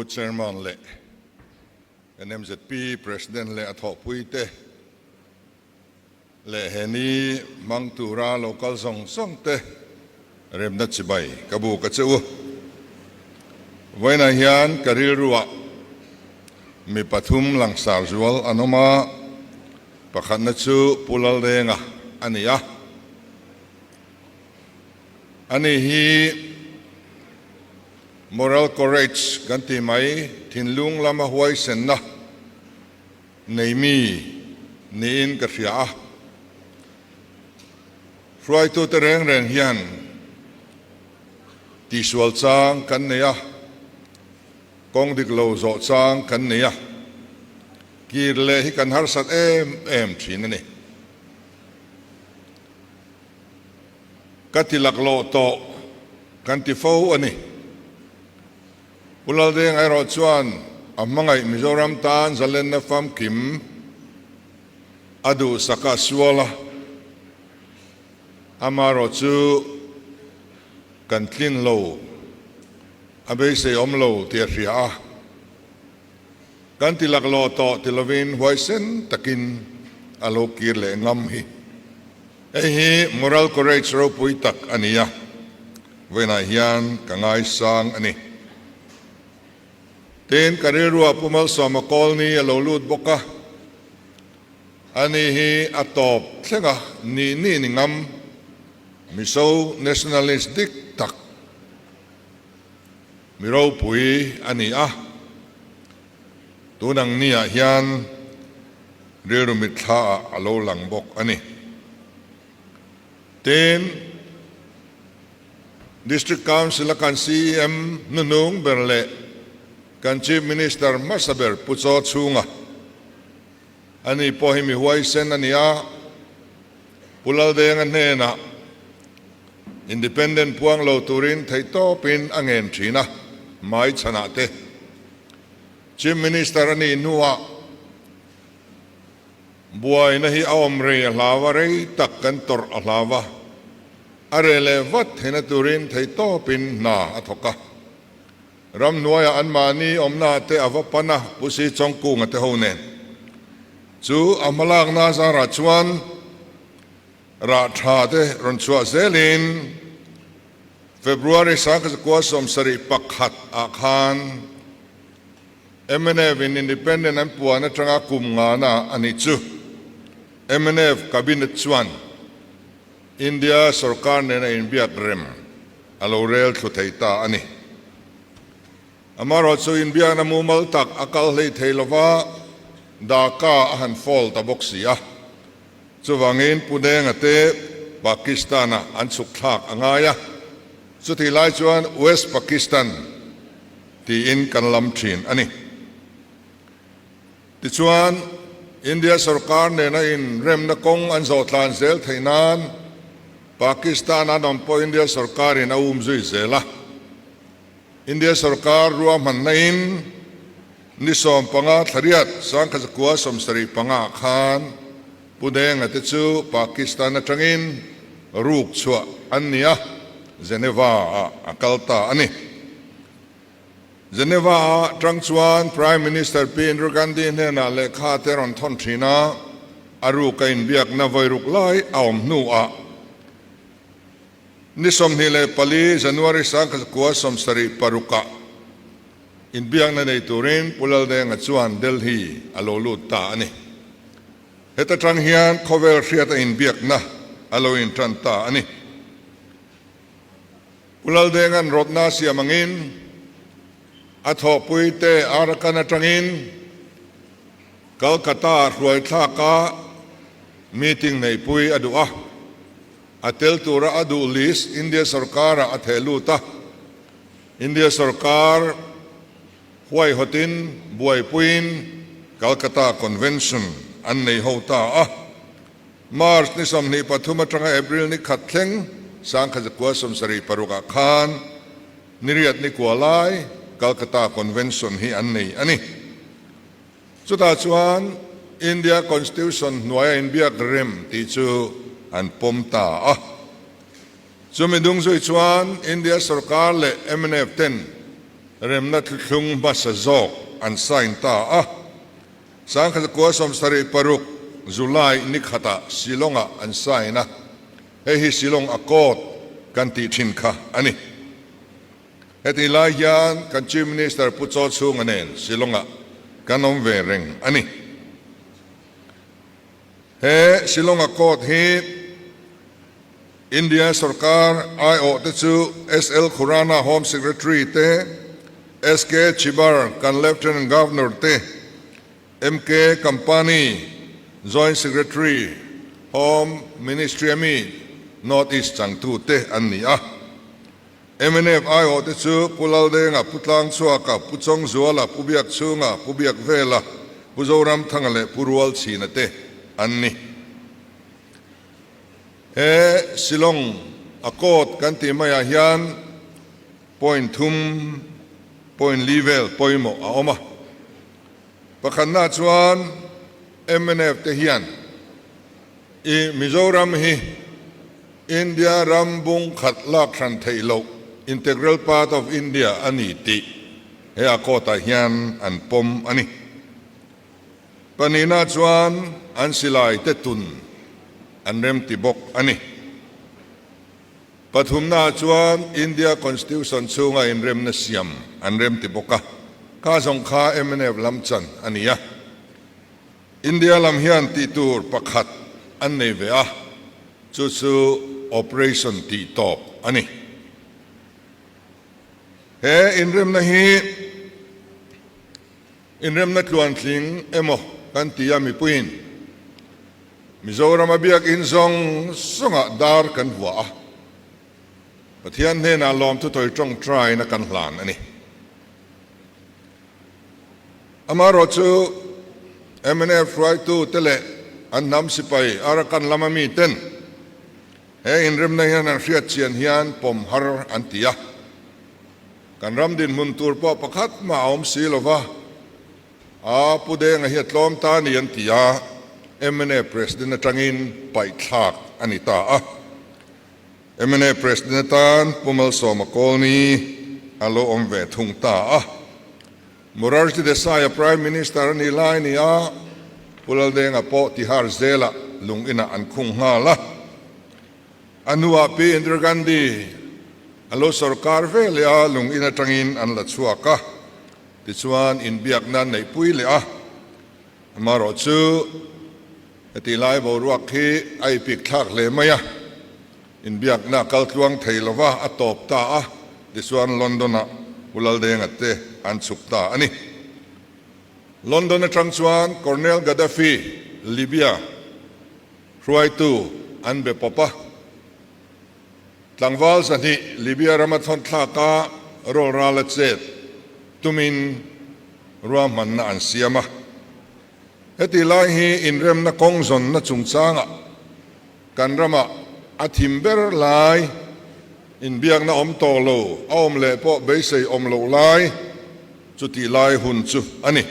Pu Chairman leh kan mzp President leh a thawhpuite leh he ni hmang tura lo kal zawng zawng te remna chibai ka buk a che u. Vawiinah hian ka rilruah mi pathum langsar zual an awm a, pakhatna chu Pu Laldenga a ni a. Ani hi moral courage kan tih mai, thinlung lama huaisenna nei mi niin ka hria a. Hruaitute reng reng hian tihsual chang kan nei a, kawng dik lo zawh chang kan nei a, kir leh hi kan harsat em em thin a ni. Ka ti laklawh tawh kan ti fo a ni. Pu Laldeng erawh chuan a hmangaih Mizoram tan zalenna famkim a duhsak a sual a, amaherawh chu kan tlin lo, a beisei awm lo tih a hria a. Kan ti laklawh tawh ti lovin huaisen takin a lo kir leh ngam hi. Hei hi moral courage ropui tak a ni a, vawiinah hian ka ngaisang a ni. Tin, ka rilruah Pu Malsawma Kawlni a lo lut bawk a, ani hi a tawp thleng a, nih nih ni ngam, Mizo nationalist dik tak, Mi ropui a ni a, tun ang niah hian rilru mitthlaah a lo lang bawk a ni. Tin, District Council a kan CEM hnuhnung ber leh kan Chief Minister hmasa ber Pu Chaw Chhunga, ani pawh hi mi huaisen a ni a, Pu Laldenga hnenah Independent puang lo turin theihtawpin a ngen thin a, hmai chhanah te. Chief Minister a nih hnuah buaina hi a awm rei a hlau a, rei tak kan tawrh a hlau a, a reh leh vat theihna turin theihtawpin hna a thawk a. Ramhnuaiah anmahni awmnaah te a va pan a, Pu Si Chawngkunga te ho nen. Chu a hmalakna zarah chuan rah tha te rawn chhuah zelin February 1971 ah khan mnf in Independent an puan atanga kum ngana a nih chu. Mnf Cabinet chuan India sorkar nena inbiak rem a lo rel thlu thei ta a ni. Amaherawhchu chu inbiakna mumal tak a kal hlei thei lova, Dhaka a han fall ta bawk si a. Chuvangin Pu Denga te Pakistan-ah an chhuk thlak a ngai a, chutih lai chuan West Pakistan tiin kan lam thin a ni. Tichuan, India sorkar nena inremna kawng an zawh tlan zel theih nan Pakistan an awm pawh India sorkarin a um zui zel a. India sorkar ruahmanna in ni 15 thlariat 1975 khan Pu Denga te chu Pakistan atangin ruk chhuah an ni a, Geneva ah a kal ta a ni. Geneva-ah tang chuan Prime Minister Pi Indira Gandhi hnenah lehkha te rawn thawn thin a, a ruk a inbiakna vawi ruk lai a awm hnuah ni 24 January 1976-ah inbiakna nei turin Pu Laldenga chuan Delhi a lo lut ta a ni. Heta tang hian khawvel hriata inbiakna a lo intan ta a ni. Pu Laldenga'n rawtna siam angin a thawhpuite Arakan atangin Calcutta-ah hruaithlaka meeting neihpui a duh a, a tel tura a duh list India sorkarah a theh lut a, India sorkar huaihawtin buaipuiin Calcutta Convention an nei ho ta a. March ni 23 atanga April ni khat thleng 1976 ah khan niriat ni kua lai Calcutta Convention hi an nei a ni. Chutah chuan India Constitution hnuaia inbiak rem tih chu an pawm ta a. Chumi dung zui chuan India sorkar leh mnf ten. remna thluthlung hmasa zawk an sign ta a. 1976 July ni khatah Shillong-ah an sign a, hei hi Shillong Accord kan tih thin kha a ni. Heti lai hian kan Chief Minister Pu Chaw Chhunga nen Shillong-ah kan awm ve reng a ni. He Shillong Accord hi India sorkar aiawh te chu SL Khurana Home Secretary te, SK Chhibar kan Lieutenant Governor te, MK Kampani Joint Secretary Home Ministry ami North East changtu te an ni a. Mnf aiawh te chu Pu Laldenga, Pu Tlangchhuaka, Pu Chawngzuala, Pu Biakchhunga, Pu Biakvela, Pu Zoramthanga leh Pu Rualchhina te an ni. He Shillong Accord kan tih maiah hian point thum, point li vel pawimawh a awm a. Pakhatna chuan mnf te hian i Mizoram hi India ram bung khat lak hran theih loh, integral part of India, a ni tih he Accord ah hian an pawm a ni. Pahnihna chuan an silai te tun an remti bawk a ni. Pathumna chuan India Constitution chhunga inremna siam an remti bawk a, kha zawng kha mnf lam chan a ni a. India lam hian tih tur pakhat an nei ve a, chu chu Operation tih tawp a ni. He inremna hi Inremna tluantling emaw kan ti a mipuiin Mizorama biakinn zawng zawngah dar kan vuah a, Pathian hnenah lawmthu tawi tawngtaina kan hlan a ni. Amaherawh chu mnf hruaitu te leh an hnam sipai Arakan lama miten he inremna hian an hriat chian hian pawm har an ti a. Kan ram dinhmun tur pawh pakhat mah a awm si lo va, a Pu Denga hi a tlawm ta a ni an ti a, mna President atangin paihthlak a ni ta a. Mna President atan Pu Malsawma Kawlni a lo awm ve thung ta a. Morarji Desai a Prime Minister a nih lai ni a, Pu Laldenga pawh Tihar zelah lung inah an khung nghal a. A hnuah Pi Indira Gandhi a lo sorkar ve leh a, lung in atangin an la chhuak a, tichuan inbiakna an neihpui leh a. Amaherawh chu heti lai boruak hi a ipik thlak hle mai a, inbiakna a kal tluang thei lo va, a tawp ta a, tichuan London-ah Pu Laldenga te an chhuk ta a ni. London atang chuan Colonel Gaddafi, Libya, Hruaitu an be pawp a, tlangval 200 Libya rama thawnthlaka rawlral a chet tumin ruahmanna an siam a. Heti lai hi inremna kawng zawnna chungchangah kan ramah a thim ber lai, inbiakna awm tawh lo a awm leh pawh beisei awm loh lai chutih lai hun chu a ni.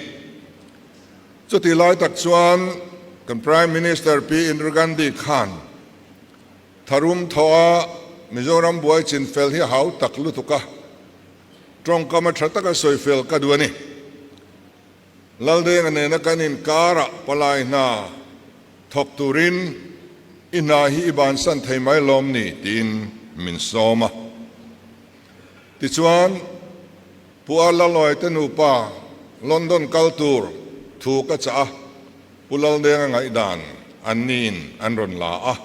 Chutih lai tak chuan kan Prime Minister Pi Indira Gandhi khan tharum thawh a Mizoram buai chin fel hi a hau tak lutuk a, tawngkam a tha taka sawi fel ka duh a ni. Laldenga nena kan inkarah palai hna thawk turin i hna hi i bansan thei mai lawm ni tiin min sawm a. Tichuan, Pu A Laloy te nupa London kal tur thu ka chah a, Pu Laldenga ngaihdan an niin an rawn la a.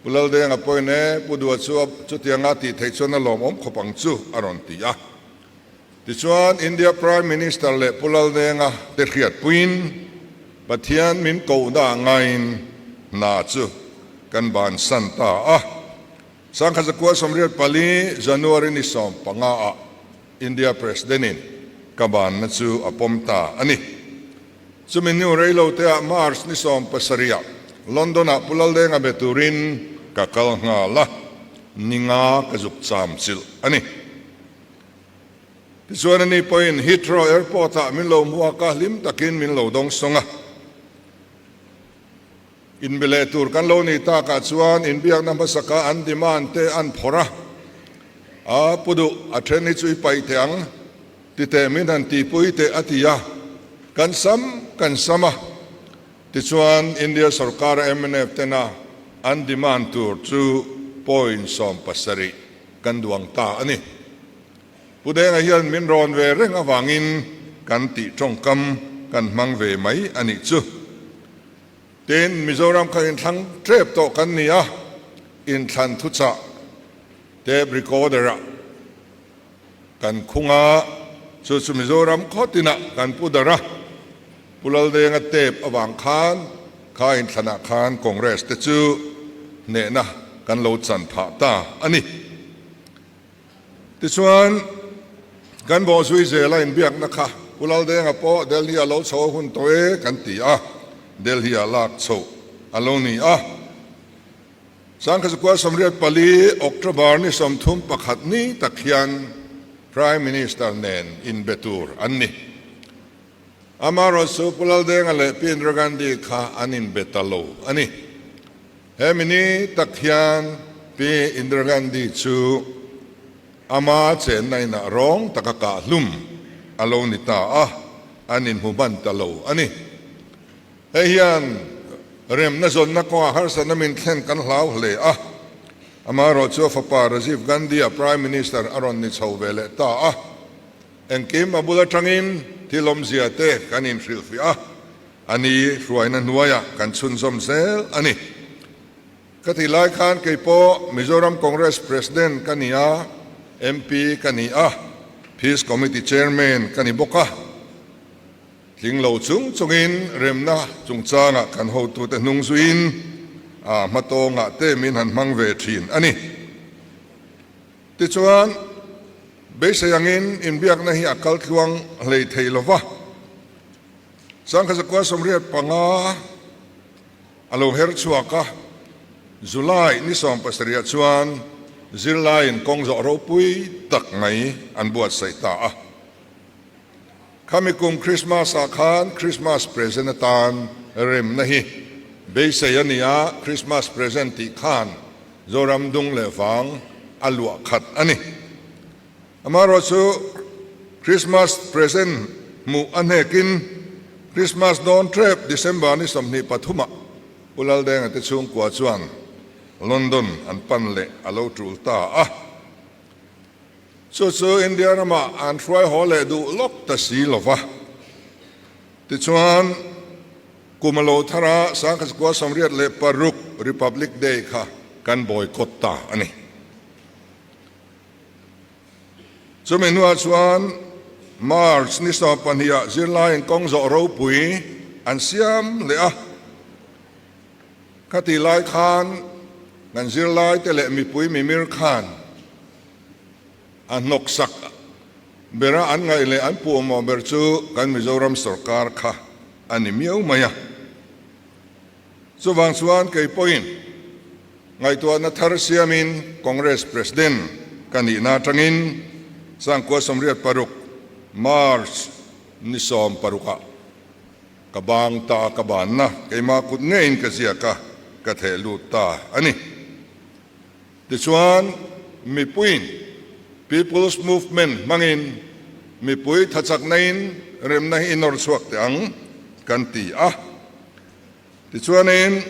Pu Laldenga pawhin e, Pu Dua chu chutianga tih theih chuan a lawmawm khawp ang chu a rawn ti a. Tichuan, India Prime Minister leh Pu Laldenga te hriatpuiin Pathian min kohna ngaiin hna chu kan bansan ta a. 1984 January ni 15 ah India President in ka banna chu a pawm ta a ni. Chumi hnu reilo te ah March ni 17 ah London ah Pu Laldenga be turin ka kal nghal a, ni nga ka zuk cham chilh a ni. Tichuan ani pawhin Heathrow Airport ah min lo hmuak a, hlim takin min lo dawng sawng a. Inbe leh tur kan lo nih takah chuan inbiakna hmasaka an demand te an phawrh a, a pu duh a then hi chu i paih teh ang. Ti teh min han tihpui teh a ti a, kan sam kan sam a. Tichuan India sorkara mnf tena an demand tur chu point 17 kan duang ta a ni. Pu Denga hian min rawn ve reng avangin kan tih tawngkam kan hmang ve mai a nih chu. Tin, Mizoram kha inthlang tep tawh kan ni a, inthlan thuchah tape recorder-ah kan khung a, chu chu Mizoram khaw tinah kan pu darh a, Pu Laldenga tape avang khan kha inthlanah khan Congress te chu hnehna kan lo chan phah ta a ni. Tichuan, kan bawhzui zela inbiakna kha Pu Laldenga pawh Delhi-a lo chho a hun tawh e kan ti a, Delhi-a lak chhoh a lo ni a. 1984 October ni 31 ni tak hian Prime Minister nen inbe tur an ni. Amaherawhchu Pu Laldenga leh Pi Indira Gandhi kha an inbe ta lo a ni. Hemi ni tak hian Pi Indira Gandhi chu ama chenna inah rawng taka kah hlum a lo ni ta a, an inhmu hman ta lo a ni. Hei hian remna zawnna kawngah harsatna min thlen kan hlau hle a, amaherawhchu a fapa Rajiv Gandhi-a Prime Minister a rawn ni chho ve leh ta a. Engkim a bul atangin thil awmzia te kan inhrilhfiah a, A ni, hruaina hnuaiah kan chhunzawm zel a ni. Ka tih lai khan kei pawh Mizoram Congress President ka ni a, MP ka ni a, Peace Committee Chairman ka ni bawk a. Tling lo chung chungin remna chungchangah kan hotute hnung zuiin a hmatawngah te min han hmang ve thin a ni. Tichuan, beisei angin inbiakna hi a kal tluang hlei thei lova. 1985 a lo her chhuak a, July ni 17 ah chuan zirlaiin kawng zawh ropui tak mai an buatsaih ta a. Khami kum Krismas ah khan Krismas present atan remna hi beisei a ni a, Krismas present tih khan Zoram dung leh vang a luah khat a ni. Amaherawhchu Christmas present hmuh a hnekin Christmas dawn tep December ni 23 ah Pu Laldenga te chhungkua chuan London an pan leh a lo tul ta a. Chu chu India ramah an hruai haw leh duh lawk ta si lo va. Tichuan kum a lo thar a, 1986 Republic Day kha kan boycott ta a ni. Chumi hnuah chuan March ni 12 ah zirlaiin kawng zawh ropui an siam leh a. Khati lai khan kan zirlaite leh mipui mimir khan a hnawksak bera an ngaih leh an puhmawh ber chu kan Mizoram sorkar kha a ni miau mai a. Chuvang chuan kei pawhin ngaihtuahna thar siamin Congress President ka nihna atangin 1986 March ni 16 ah ka bang ta a, ka banna keimah kut ngeiin ka ziak a, ka theh lut ta a ni. Tichuan mipuiin People's Movement hmangin mipui thachaknain remna hi i nawr chhuak teh ang kan ti a. Tichuanin,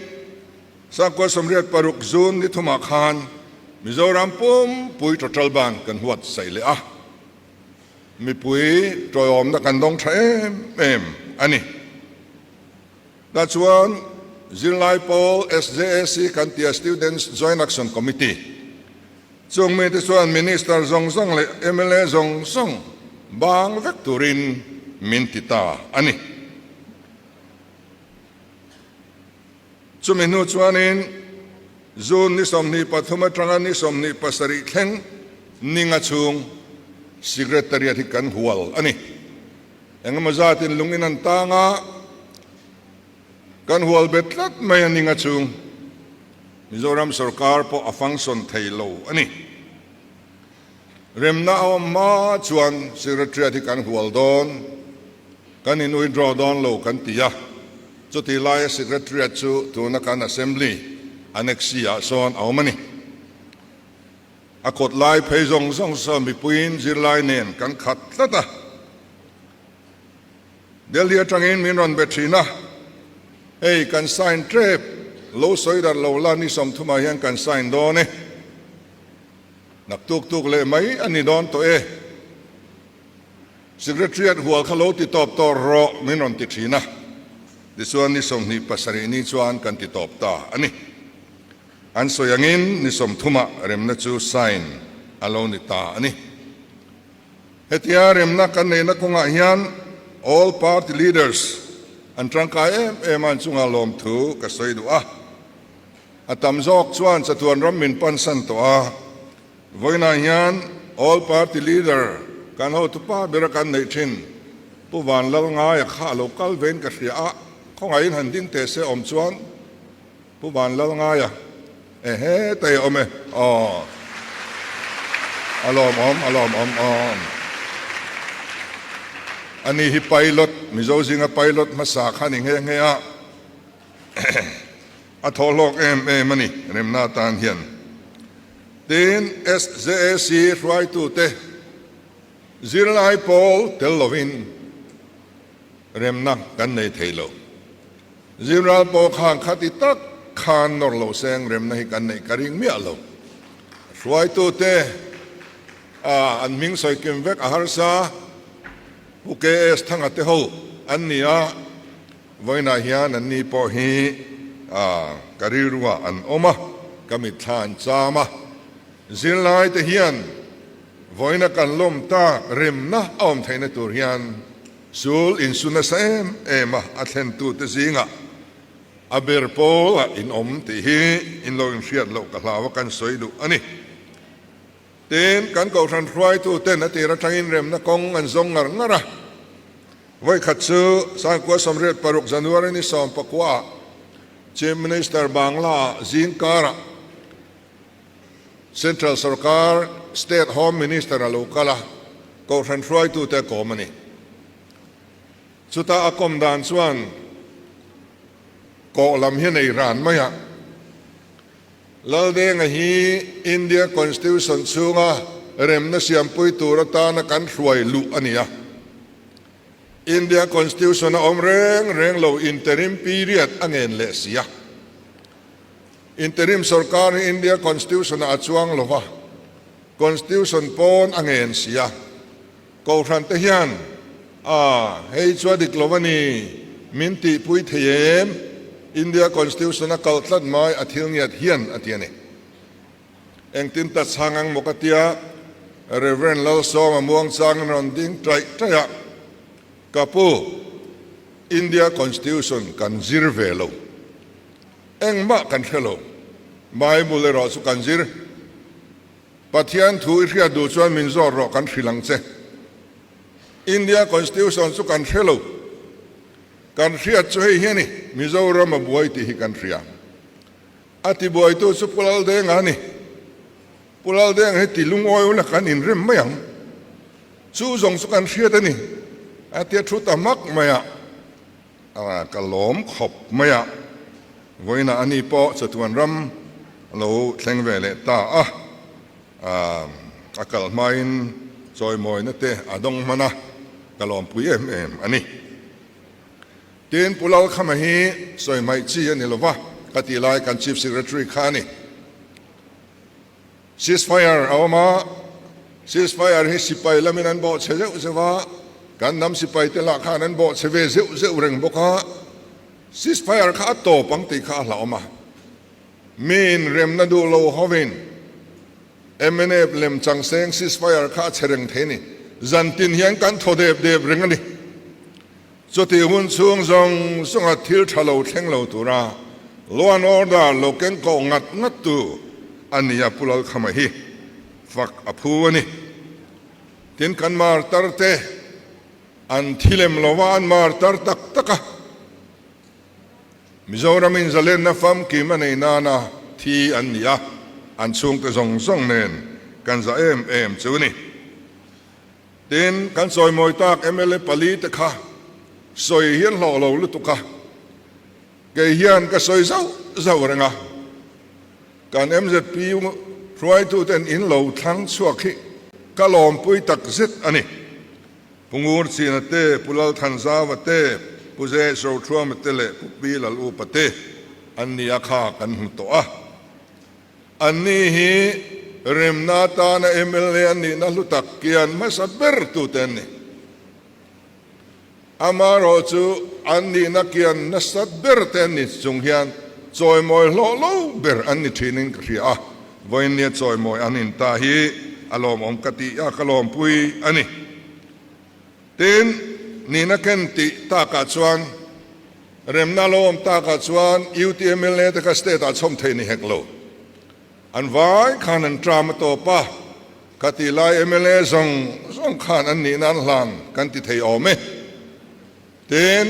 1986 June ni thumah khan Mizoram pumpui total ban kan huat saih leh a, mipui tawiawmna kan dawng tha em em a ni. Tah chuan zirlai pawl SJAC kan tia Students Joint Action Committee chung mite chuan Minister zawng zawng leh mla zawng zawng bang vek turin min ti ta a ni. Chumi hnu chuanin June ni 23 atanga ni 27 thleng ninga chhung Secretariat hi kan hual a ni. Engemaw zatin lungin an tang a, kan hual bet tlat mai a ninga chhung. Mizoram sorkar pawh a function thei lo a ni. Remna a awm hma chuan Secretariat hi kan hual dawn, kan in withdraw dawn lo kan ti a, chutih laia Secretariat chu tuna kan Assembly Annexe ah sawn a awm a ni. A kawt lai phei zawng zawng sawn mipuiin zirlai nen kan khat tlat a. Delhi atangin min rawn be thin a, hei kan sign tep, lo sawi darh lo la ni sawmthumah hian kan sign dawn e, naktuk tuk leh mai a ni dawn tawh e, Secretariat hual kha lo ti tawp tawh rawh min rawn ti thin a, tichuan ni 27 ni chuan kan ti tawp ta a ni. An sawi angin ni sawmthumah remna chu sign a lo ni ta a ni. Hetia remna kan neihna kawngah hian all party leaders an tangkai em em a, an chungah lawmthu ka sawi duh a. A tam zawk chuan chatuan ram min pansan tawh a, vawiinah hian all party leader kan hotupa bera kan neih thin Pu Vanlalngaia kha a lo kal vein ka hria a, khawngaihin han ding teh se awm chuan Pu Vanlalngaia, Ehe, tei awm e, aw. A lawmawm, a lawmawm, aw. Ani hi pilot, Mizo zinga pilot hmasa kha ni nghe nghe a, a thaw hlawk em em a ni remna atan hian. Tin, SJAC hruaitute zirlai pawl tel lovin remna kan nei thei lo. Zimral pawh khan khati tak khan nawr lo seng remna hi kan neih ka ring miah lo. Hruaitute a an hming sawi kim vek a harsa, Pu KS Thanga te ho an ni a, vawiinah hian an ni pawh hi a ka rilruah an awm a, ka mitthla an cham a. Zirlai te hian vawiina kan lawm tak remna a awm theihna tur hian Sul insu nasa em em a, a thlentute zingah a ber pawlah in awm tih hi in lo inhriat loh ka hlau a, kan sawi duh a ni. Tin, kan kohhran hruaituten a tir atangin remna kawng an zawng ngar ngar a. Vawikhat chu Sangkua 86 January ni sawmpakua ah Chief Minister Bangla ah zingkarah Central sorkar State Home Minister a lo kal a, kohhran hruaitute a kawm a ni. Chuta a kawm dan chuan kawh lam hi a nei ran mai a. Laldenga hi India Constitution chhunga remna siampui tur atana kan hruai luh a ni a. India Constitution a awm reng reng lo interim period a ngen leh si a. Interim sorkar hi India Constitution ah a chuang lo va, Constitution pawn a ngen si a, Kohhran te hian a hei chu a dik lo a ni min tihpui thei em? India Constitution a kalh tlat mai a thil ngiat hian a ti a ni. Engtin ta chhang ang maw ka tia, Rev. Lalsawma muangchangin rawn ding taih taih a, Ka pu, India Constitution kan zir ve lo. Engmah kan hre lo. Bible erawh chu kan zir. Pathian thu i hriat duh chuan min zawt rawh kan hrilh ang che. India Constitution chu kan hre lo. Kan hriat chu hei hi a ni, Mizoram a buai tih hi kan hria. A tibuaitu chu Pu Laldenga a ni. Pu Laldenga hi ti lungawi ula kan inrem mai ang. Chu zawng chu kan hriat a ni. A tia thu ta hmak mai a. Ka lawm khawp mai a, vawiinah ani pawh chatuan ram a lo thleng ve leh ta a, a kal hmain chawimawina te a dawng hman a, ka lawmpui em em a ni. Tin, Pu Lalkhama hi sawi hmaih chi a ni lo va, ka tih lai kan Chief Secretary kha a ni. Ceasefire a awm a, ceasefire hi sipai lamin an bawh chhe zeuh zeuh a, kan hnam sipai te lah khan an bawh chhe ve zeuh zeuh reng bawk a, ceasefire kha a tawp ang tih kha a hlauhawm a. Miin remna duh lo hovin mnf lem chang seng ceasefire kha a chhe reng thei a ni. Zantin hian kan thaw dep dep reng a ni. Chutih hun chhung zawng zawnga thil tha lo thleng lo tura law and order lo keng kawh ngat ngat tu a ni a, Pu Lalkhama hi fak a phu a ni. Tin, kan martar te an thi lem lo va, an martar tak tak a, Mizoramin zalenna famkim a nei nana thi an ni a, an chhungte zawng zawng nen kan za em em chu a ni. Tin, kan sawimawi tak mla pali te kha sawi hian hlawh lo lutuk a, kei hian ka sawi zauh zauh reng a, kan mzp hruaituten in lo thlang chhuak hi ka lawmpui tak zet a ni. Pu Ngurchina te, Pu Lalthanzauva te, Pu Zeh Sothuama te leh Pu Pi Lalupa te an ni a kha kan hmu tawh a. Anni hi remna atana mla an nihna hlu tak kian hmasa ber tute an ni. Amaherawhchu an nihna kian nasa ber te an ni chung hian chawimawi hlawh lo ber an ni thinin ka hria a, vawiinnia chawimawi an in ta hi a lawmawm ka tih a, ka lawmpui a ni. Tin, nihna ken tih takah chuan remna lo awm takah chuan UTMLA te kha state ah chhawm thei ni hek lo. An vai khan an tram a tawp a, ka tih lai mla zawng zawng khan an nihna an hlan kan ti thei awm e. Tin,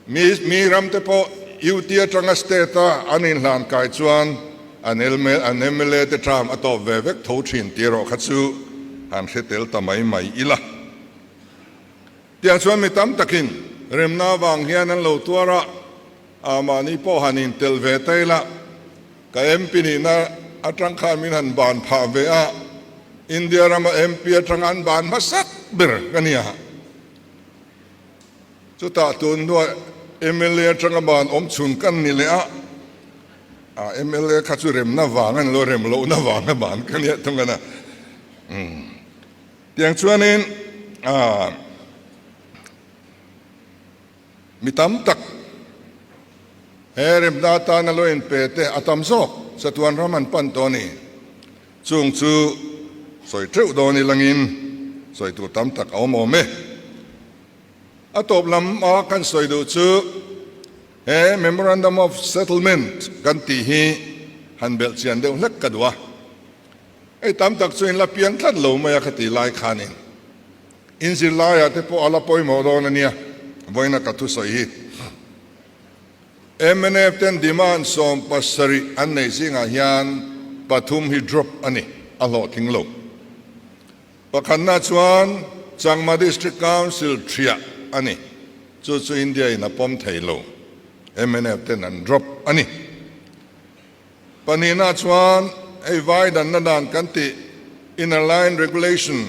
mi mi ram te pawh UT atanga state a an inhlan kai chuan an an mla te tram a tawp ve vek tho thin tih erawh kha chu han hre tel ta mai mai ila. Tiang chuan mi tam takin remna avang hian an lo tuar a, a mahni pawh han intelh ve ta ila, ka MP nihna atang khan min han ban phah ve a, India rama MP atanga an ban hmasak ber ka nia. Chutah tun hnuah mla atanga ban awm chhun kan ni leh a, a mla kha chu remna vang a ni lo, rem lohna vanga ban ka nia thung a na. Tiang chuanin mi tam tak he remna atana lo inpe te a tam zawk chatuan ram an pan tawh a ni. Chung chu sawi teuh dawn i langin sawi tur tam tak a awm awm e. A tawp lam a kan sawi duh chu he Memorandum of Settlement kan tih hi han belh chian deuh hlek ka duh a. Hei tam tak chu in la piang tlat lo mai a ka ti lai khanin in zirlaiah te pawh a la pawimawh dawn a nia, vawiina ka thusawi hi. Mnf ten demand 70 an neih zingah hian pathum hi drop a ni, a hlawhtling lo. Pakhatna chuan Changma District Council thiah a ni, chu chu India in a pawm thei lo, mnf ten an drop a ni. Pahnihna chuan hei vai danna dan kan tih Inner Line Regulation,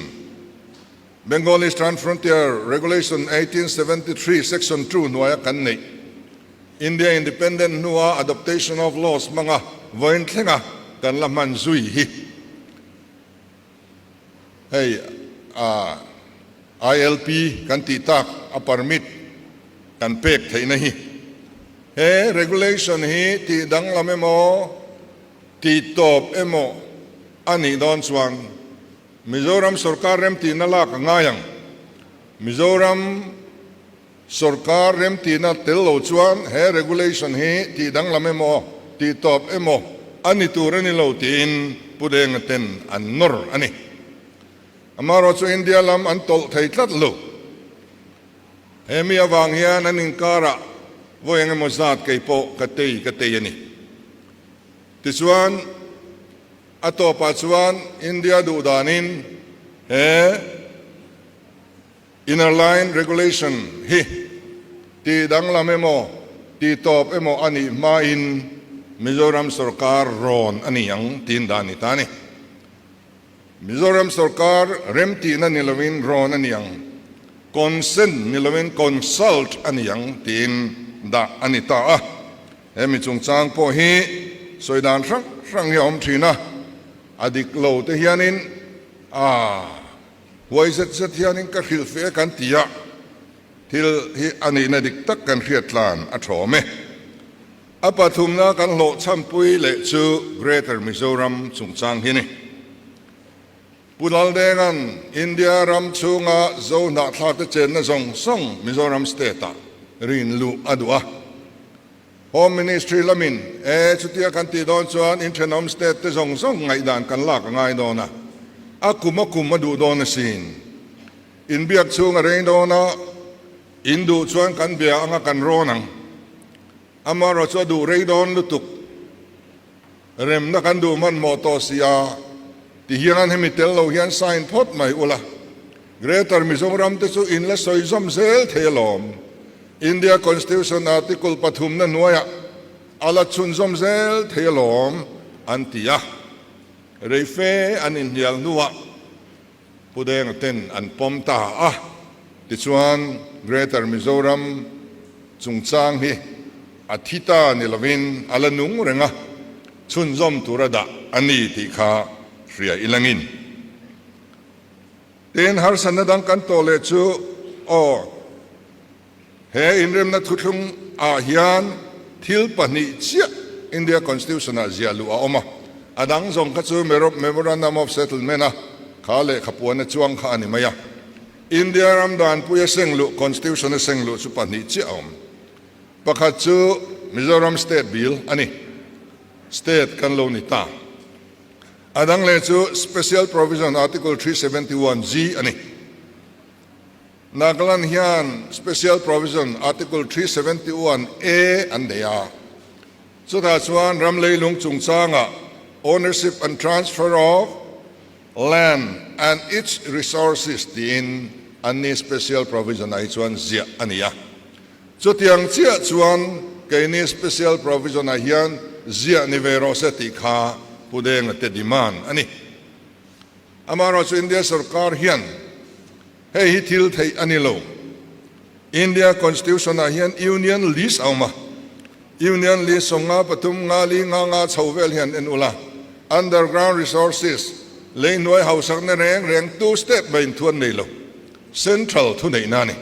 Bengal Eastern Frontier Regulation 1873 Section 2 hnuaia kan neih India Independent hnua Adoptation of Laws hmanga vawiin thlenga kan la hman zui hi hei a ILP kan tih tak a permit kan pek theihna hi he regulation hi tih danglam emaw tih tawp emaw a nih dawn chuan Mizoram sorkar remtihna lak a ngai ang. Mizoram sorkar remtihna tel lo chuan he regulation hi tih danglam emaw tih tawp emaw a ni tur a ni lo tiin Pu Denga ten an nawr a ni. Amaherawhchu chu India lam an tawlh thei tlat lo. He mi avang hian an inkarah vawi eng emaw zat kei pawh ka tei ka tei a ni. Tichuan a tawpah chuan India duh danin he Inner Line Regulation hi tih danglam emaw tih tawp emaw a nih hmain Mizoram sorkar rawn a ni ang tiin dan ni ta a ni. Mizoram sorkar remtihna ni loin rawn a ni ang, consent ni loin consult a ni ang tiin dah a ni ta a. He mi chungchang pawh hi sawi dan hrang hrang hi a awm thin a, a dik lo te hianin a huai zet zet hianin ka hrilh fe kan ti a, thil hi a nihna dik tak kan hriat tlan a thawm e. A pathumna kan hlawhchhampui leh chu Greater Mizoram chungchang hi ni. Pu Laldenga'n India ram chhunga Zo hnahthlakte chenna zawng zawng Mizoram state-ah rin luh a duh a. Home Ministry lamin e chutia kan tih dawn chuan inthenawm state te zawng zawng ngaihdan kan lak a ngai dawn a, a kum a kum a duh dawn asin. Inbiak chhung a rei dawn a, in duh chuan kan bia anga kan rawn ang. Amaherawh chu a duh rei dawn lutuk. Remna kan duh hmanhmawh tawh si a, ti hian hemi tel lo hian sign phawt mai ula. Greater Mizoram te chu in la sawi zawm zel thei alawm. India Constitution Article pathumna hnuaiah a la chhunzawm zel thei alawm an ti a. Reife an inhnial hnuah Pu Denga ten an pawm ta a. Tichuan, Greater Mizoram chungchang hi a thi ta ni lovin a la nung reng a, chhunzawm tura dah a ni tih kha hria ilangin. Tin, harsatna dang kan tawh leh chu aw, he inremna thuthlung ah hian thil pahnih chiah India Constitution ah ziah luh a awm a, a dang zawng kha chu Memorandum of Settlement a kha lehkha puan a chuang kha a ni mai a. India ram danpui a seng luh, Constitution a seng luh chu pahnih chiah a awm. Pakhat chu Mizoram State Bill a ni, State kan lo ni ta. A dang leh chu Special Provision Article 371 G a ni. Nagaland hian Special Provision Article 371 A an nei a. Chutah chuan ram leilung chungchangah Ownership and Transfer of Land and its Resources tiin anni Special Provision ah hi chuan ziah a ni a. Chutiang chiah chuan keini Special Provision ah hian ziah ni ve rawh se tih kha Pu Denga te demand a ni. Amaherawhchu India sorkar hian hei hi thil theih a ni lo. India Constitution ah hian Union List a awm a, Union List 93 nga li nga nga chho vel hian en ula, Underground Resources, lei hnuai hausakna reng reng tu state mai in thuan nei lo, Central thuneihna a ni.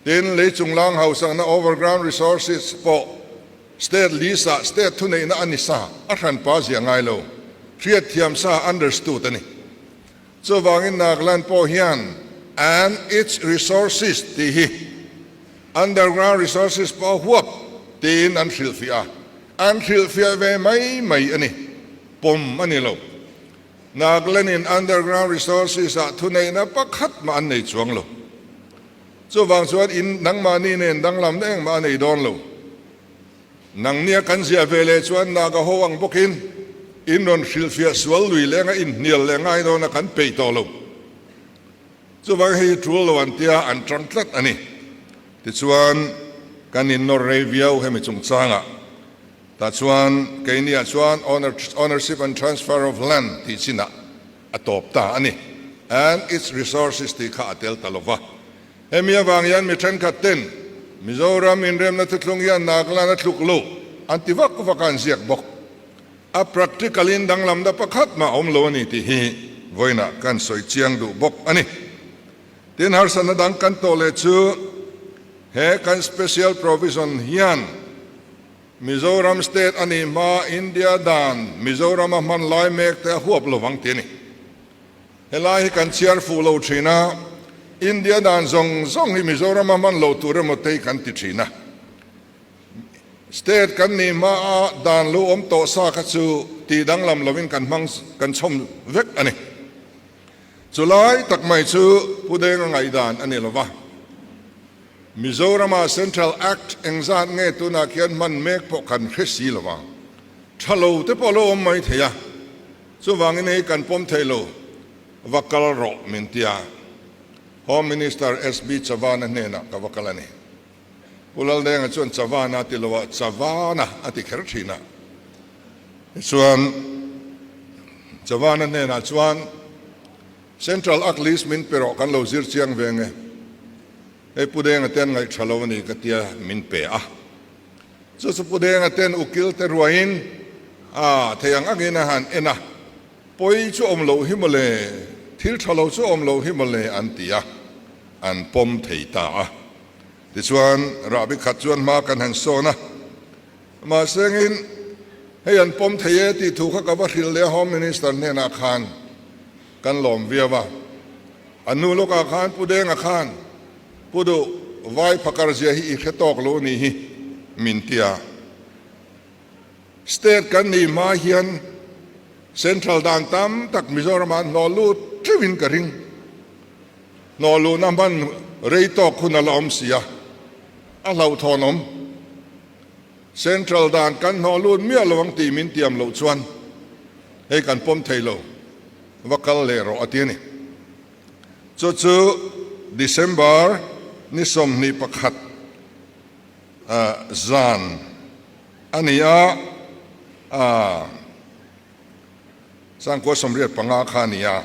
Tin, lei chunglang hausakna Overground Resources pawh State List ah State thuneihna a ni sa, a hranpa zia ngai lo, hriatthiam sa, understood, a ni. Chuvangin Nagaland pawh hian and its resources tih hi underground resources pawh a huap tiin an hrilhfiah a, an hrilhfiah ve mai mai a ni, pawm a ni lo. Nagaland in underground resources ah thuneihna pakhat mah an nei chuang lo. Chuvang chuan in nangmahni nen danglamna engmah a nei dawn lo. Nangnia kan ziah ve leh chuan Naga ho ang bawkin in rawn hrilhfiah sual lui leng a inhnial leh ngai dawn a kan peih tawh lo. Chuvang hei hi tul lo an tia an tang tlat a ni. Tichuan kan innawr rei viau hemi chungchangah tah chuan keiniah chuan Ownership and Transfer of Land tih chinah a tawp ta a ni. And its resources tih kha a tel ta lova. Hemi avang hian mi thenkhat ten Mizoram inremna thuthlung hian Nagaland a tluk lo an ti vak vak a an ziak bawk. A practical in danglamna pakhat mah a awm lo a ni tih hi vawiinah kan sawi chiang duh bawk a ni. Tin harsatna dang kan tawh leh chu he kan special provision hian Mizoram state a nih hma India dan Mizorama hman lai mek te a huap lovang tih a ni. Helai hi kan chhiar fuh lo thin a, India dan zawng zawng hi Mizorama hman loh tur emaw te hi kan ti thin a. State kan nih hmaa dan lo awm tawh sa kha chu tih danglam lovin kan hmang kan chhawm vek a ni. Chulai tak mai chu Pu Denga ngaihdan a ni lo va. Mizorama Central Act engzat nge tunah khian hman mek pawh kan hre si lo va, tha lo te pawh lo awm mai thei a. Chuvangin hei kan pawm thei lo, va kal rawh min ti a, Home Minister SB Chavana hnenah ka va kal a ni. Pu Laldenga chuan Chavana a ti lo a, Chavana a ti kher thin a. Tichuan Chavana hnenah chuan Central Act List min pe rawh kan lo zir chiang ve nge, hei Pu Denga te an ngaihṭha lo a ni ka tia min pe a. Chu chu Pu Denga ten ukil te ruaiin a thei ang angin a han en a, pawi chu awm loh hi mawle, thil tha lo chu awm loh hi mawle an ti a, an pawm thei ta a. Tichuan rahbi khat chuan hma kan han sawn a, mahsengin hei an pawm thei e tih thu kha ka va hrilh leh a Home Minister hnenah khan kan lawm viau a. A hnu lawkah khan Pu Denga khan Pu Duh, vai phakar zia hi i hre tawk lo nih hi min ti a. State kan nih hma hian Central dan tam tak Mizoramah an hnawh lut teuhin ka ring. Hnawh luhna hman rei tawk hun a la awm si a, a hlauhthawn awm. Central dan kan hnawh lut miah lo ang tih min tiam loh chuan hei kan pawm thei lo, va kal leh rawh a ti a ni. Chu chu December ni 21 zan a ni a, 1985 kha a ni a.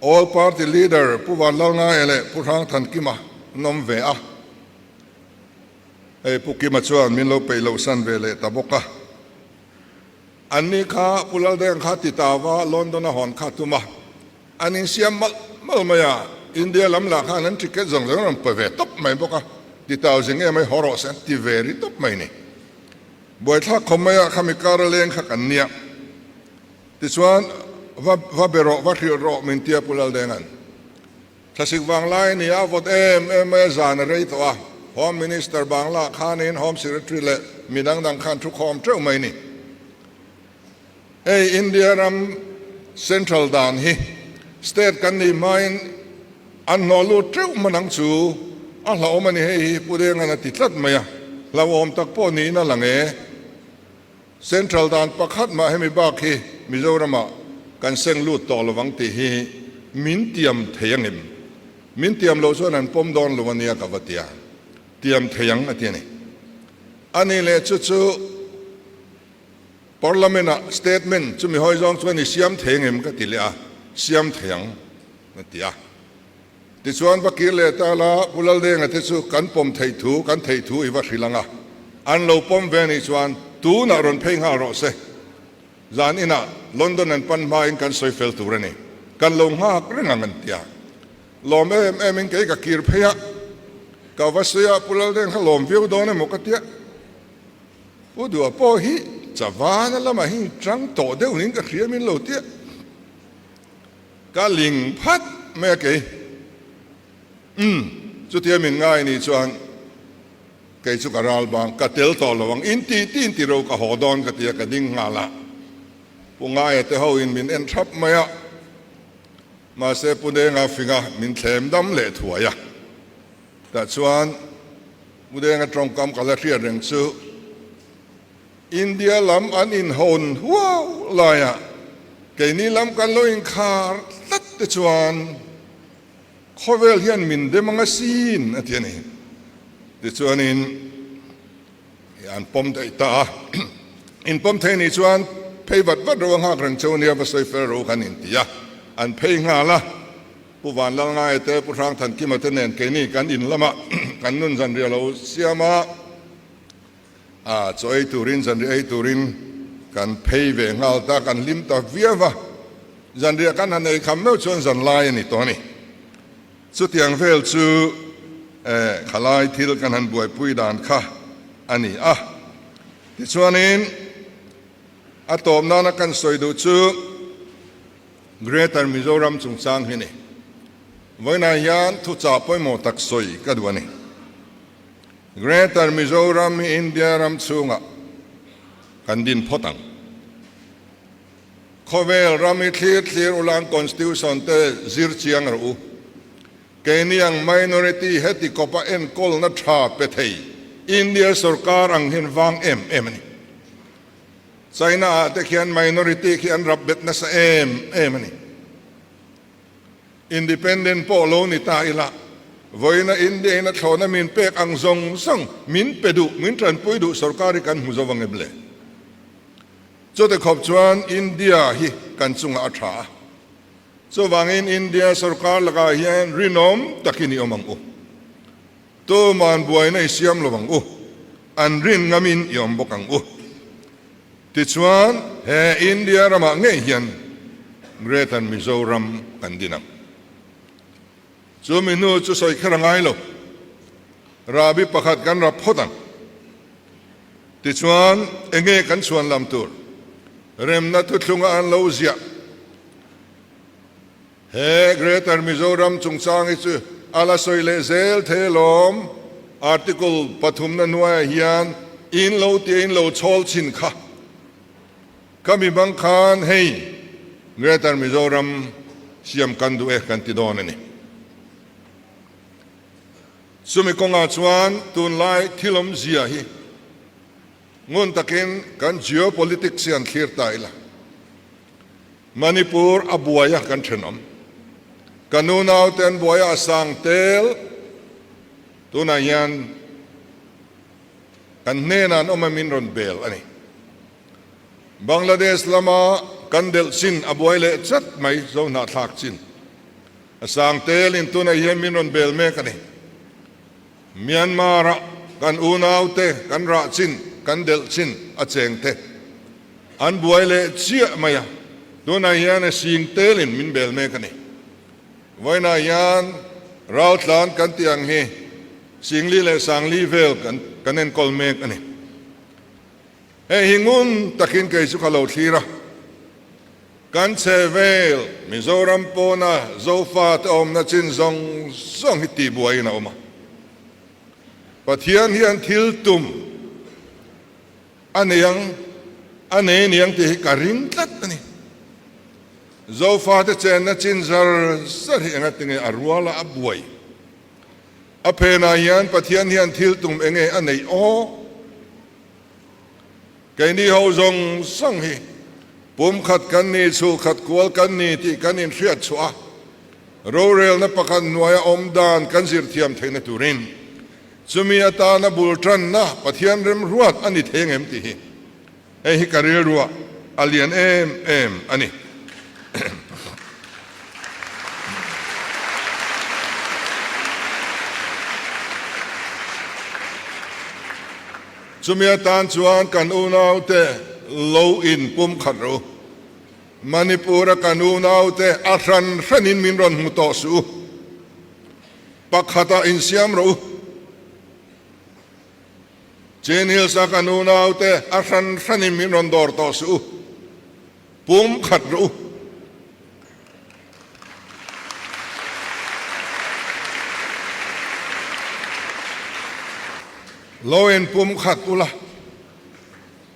All Party Leader Pu Vanlalngaia leh Pu Hrangthankima an awm ve a. Hei Pu Kima chuan min lo peih loh san ve leh ta bawk a. Anni kha Pu Laldeng kha ti ta va London a hawn kha tum a, an insiam malh malh mai a, India lam lah khan an ticket zawng zawng rawn pe ve tawp mai bawk a, ti tau zing em mai haw rawh se an ti ve ri tawp mai ni. Buaithlak khawm mai ah khami kar a leng kha kan nia. Tichuan va va be rawh, va hrilh rawh min tia Pu Laldenga'n. Thlasik vang lai a ni a, vawt em em mai a zan a rei tawh a, Home Minister Bangla khanin Home Secretary leh mi dang dang khan thu khawm teuh mai ni. Hei India ram Central dan hi State kan nih hmain an hnawh lut teuh hman ang chu a hlauhawm a ni hei hi Pu Denga'n a ti tlat mai a, hlauhawm tak pawh niin a lang e. Central dan pakhat mah hemi bak hi Mizoramah kan seng lut tawh lovang tih hi min tiam thei angem? Min tiam loh chuan an pawm dawn lo ania ka va ti a, tiam thei ang a ti a ni. A ni leh chu chu Parliament-ah statement chumi hawi zawng chuan i siam thei angem ka ti leh a, siam thei ang a ti a. Tichuan va kir leh ta la, Pu Laldenga te chu kan pawm theih thu, kan theih thu i va hrilh ang a, an lo pawm ve anih chuan tunah rawn phei nghal rawh se. Zan inah London an pan hmain kan sawi fel tur a ni, kan lo nghak reng ang an ti a. Lawm em em in kei ka kir phei a, ka va sawi a, Pu Laldeng kha lawm viau dawn emaw ka tia. Pu Dua pawh hi Chavana lamah hi tang tawh deuh niin ka hria min lo tia. Ka ling phat mai a kei. Umm, chutia min ngai ni chuan kei chu ka ral bang, ka tel tawh lo ang, in ti ti in ti ro ka haw dawn ka ti a, ka ding nghal a. Pu Ngaia te ho in min en thap mai a, mahse Pu Denga finga min thlem dam leh thuai a. Tah chuan Pu Denga tawngkam ka la hriat reng chu, India lam an inhawn huau laiah keini lam kan lo inkhar tlat te chuan khawvel hian min dem ang asin a ti a ni. Tichuanin an pawm daih ta a, in pawm thei nih chuan phei vat vat ro a nghak reng cheu nia va sawi fel ro kan inti a, an phei nghal a. Pu Vanlalngaia te, Pu Hrangthankima te nen keini kan in lamah kan nun zanriah lo siam a. A, chaw ei turin, zanriah ei turin kan phei ve nghal ta, kan hlim ta viau a. Zanriah kan han ei kham meuh chuan zan lai a ni tawh a ni. Chutiang vel chu eh khalai thil kan han buaipui dan kha a ni a. Tichuanin a tawp nana kan sawi duh chu Greater Mizoram chungchang hi a ni. Vawiinah hian thuchah pawimawh tak sawi ka duh a ni. Greater Mizoram hi India ram chhungah kan din phawt ang. Khawvel ram hi thlir thlir ulan Constitution te zir chiang rawh u. Keini ang minority heti kawpa enkawlna tha pe thei India sorkar ang hian vang em em a ni. China ah te khian minority khi an rap bet nasa em em a ni. Independent pawh lo ni ta ila, vawiina India in a thlawhna min pek ang zawng zawng min pe duh, min tanpui duh sorkar hi kan hmu zo vang em le? Chute khawp chuan India hi kan chungah a tha a, chuvangin India sorkar lakah hian rinawm takin i awm ang u. Tuman buaina i siam lo ang u, an rin ngamin i awm bawk ang u. Tichuan, he India ramah ngei hian Greater Mizoram kan din ang. Chu mi hnu chu sawi kher a ngai lo. Rahbi pakhat kan rap phawt ang. Tichuan, enge kan chhuan lam tur? Remna thuthlunga an lo ziah. He Greater Mizoram chungchang hi chu a la sawi leh zel thei alawm. Article pathumna hnuaiah hian in lo tia in lo chhawl chhin kha. Ka mi hmang khan hei Greater Mizoram siam kan duh e kan ti dawn a ni. Chumi kawngah chuan tunlai thil awmzia hi ngun takin kan geopolitics hi an thlir ta ila. Manipur a buai a kan thenawm. Ka nunau te an buai a a sang tel. Tunah hian kan hnenah an awm a min rawn bel a ni. Bangladesh lama kan delh chin a buai leh chat mai zo hnahthlak chin. A sang telin tunah hian min rawn bel mek a ni. Myanmar-a kan unaute kan rah chin, kan delh chin a cheng te an buai leh chiah mai a, tunah hian a sing telin min bel mek a ni. Vawiinah hian raltlan kan tih ang hi Singli leh Sangli vel kan kan enkawl mek a ni. Hei hi ngun takin kei chu ka lo thlir a. Kan chhe vel Mizoram pawna Zofa te awmna chin zawng zawng hi tihbuaiin a awm a. Pathian hian thil tum a nei ang, a nei niang tih hi ka ring tlat a ni. Zofa te chenna chin zar zar hi engatinge a ruala a buai. A phenah hian Pathian hian thil tum enge a neih aw? Keini ho zawng zawng hi pumkhat kan ni, chhulkhat kual kan ni tih kan inhriat chhuah a, rorelna pakhat hnuaia awm dan kan zir thiam theihna turin chumi atana bul tanna Pathian remruat a ni thei ngem tih hi hei hi ka rilruah a lian em em a ni. Chumi atan chuan kan unaute lo in pumkhat rawh u. Manipur-a kan unaute a hran hranin min rawn hmu tawh suh u. Pakhatah insiam rawh u. Chin Hills-a kan unaute a hran hranin min rawn dawr tawh suh u. Pumkhat rawh u. Lo in pumkhat ula,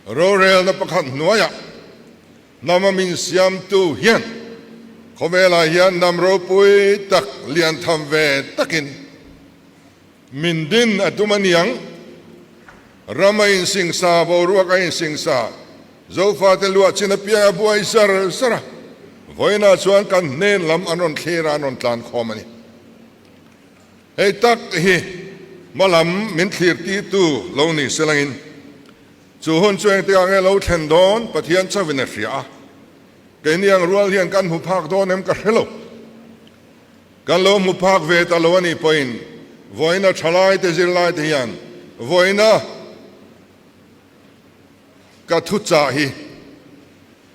rorelna pakhat hnuaiah hnama min siamtu hian khawvelah hian hnam ropui tak lian tham ve takin min din a tum a niang. Ram a insingsa, boruak a insingsa, Zofate luah chin apiang a buai zar zar a, vawiinah chuan kan hnen lam an rawn thlir a, an rawn tlan khawm a ni. Hei tak hi hma lam min thlir tirtu lo ni se langin chu hun chu engtikah nge lo thlen dawn Pathian chauhin a hria a, keini ang rual hian kan hmu phak dawn em ka hre lo. Kan lo hmu phak ve ta lo a nih pawhin vawiina thalaite zirlaite hian vawiina Ka thuchah hi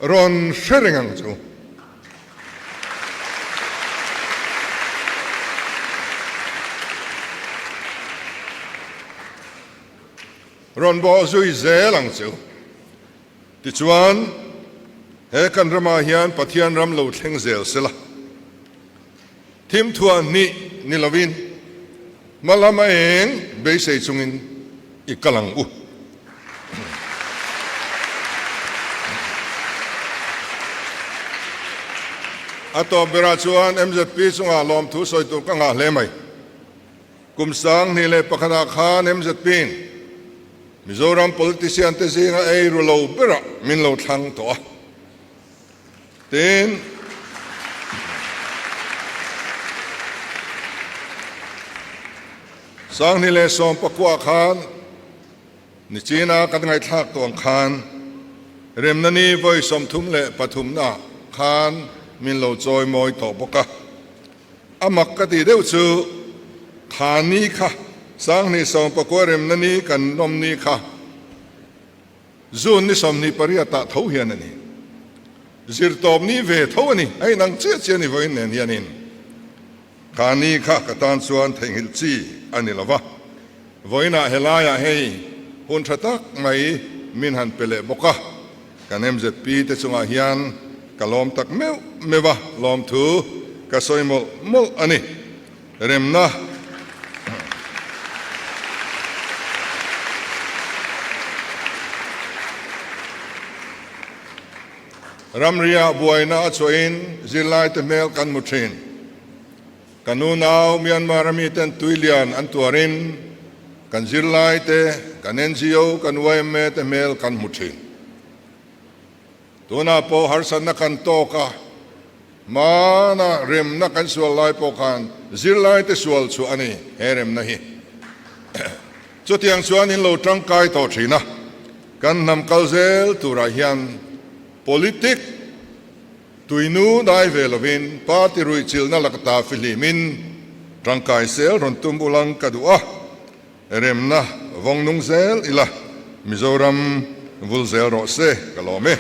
rawn hre reng ang chu. Rawn bawh zui zel ang chu. Tichuan, he kan ramah hian Pathian ram lo thleng zel sela. Thimthuah hnih ni lovin hma lama eng beisei chungin i kal ang u. A tawp berah chuan MZP chungah lawmthu sawi tur ka ngah hle mai. Kum 2001 ah khan MZP-in Mizoram politician te zinga ei ru lo berah min lo thlang tawh a. Tin, 2019 khan Nichina kan ngaihthlak tawh ang khan remna ni vawi 33 na khan min lo chawi mawi tawh bawk a. A mak ka tih deuh chu kha ni kha 2019 remna ni kan nawm ni kha June ni 28 ah tho hian a ni. Zirtawp ni ve tho a ni. A inang chiah chiah a ni vawiin nen hianin kha ni kha ka tan chuan theihnghilh chi a ni lo va. Vawiinah helaiah hei hun tha tak mai min han pe leh bawk a. Kan MZP te chungah hian ka lawm tak meuh meuh a, lawmthu ka sawi mawlh mawlh a ni. Remna. Ramriah buaina a chhuahin zirlaite hmel kan hmu thin. Ka nunau Myanmar a miten tuilian an tuarin kan zirlaite, kan NGO, kan yma te hmel kan hmu thin. Tunah pawh harsatna kan tawk a, hmana remna kan sual lai pawh khan zirlaite sual chhuah a ni he remna hi. Chutiang chuan in lo tangkai tawh thin a, kan hnam kal zel turah hian politic. Tuinu dai ve lovin party ruihchilhna lakta fihlimin tangkai sel rawn tum ulang ka duh a, remna vawng nung zel ila Mizoram vul zel rawh se ka lawm e.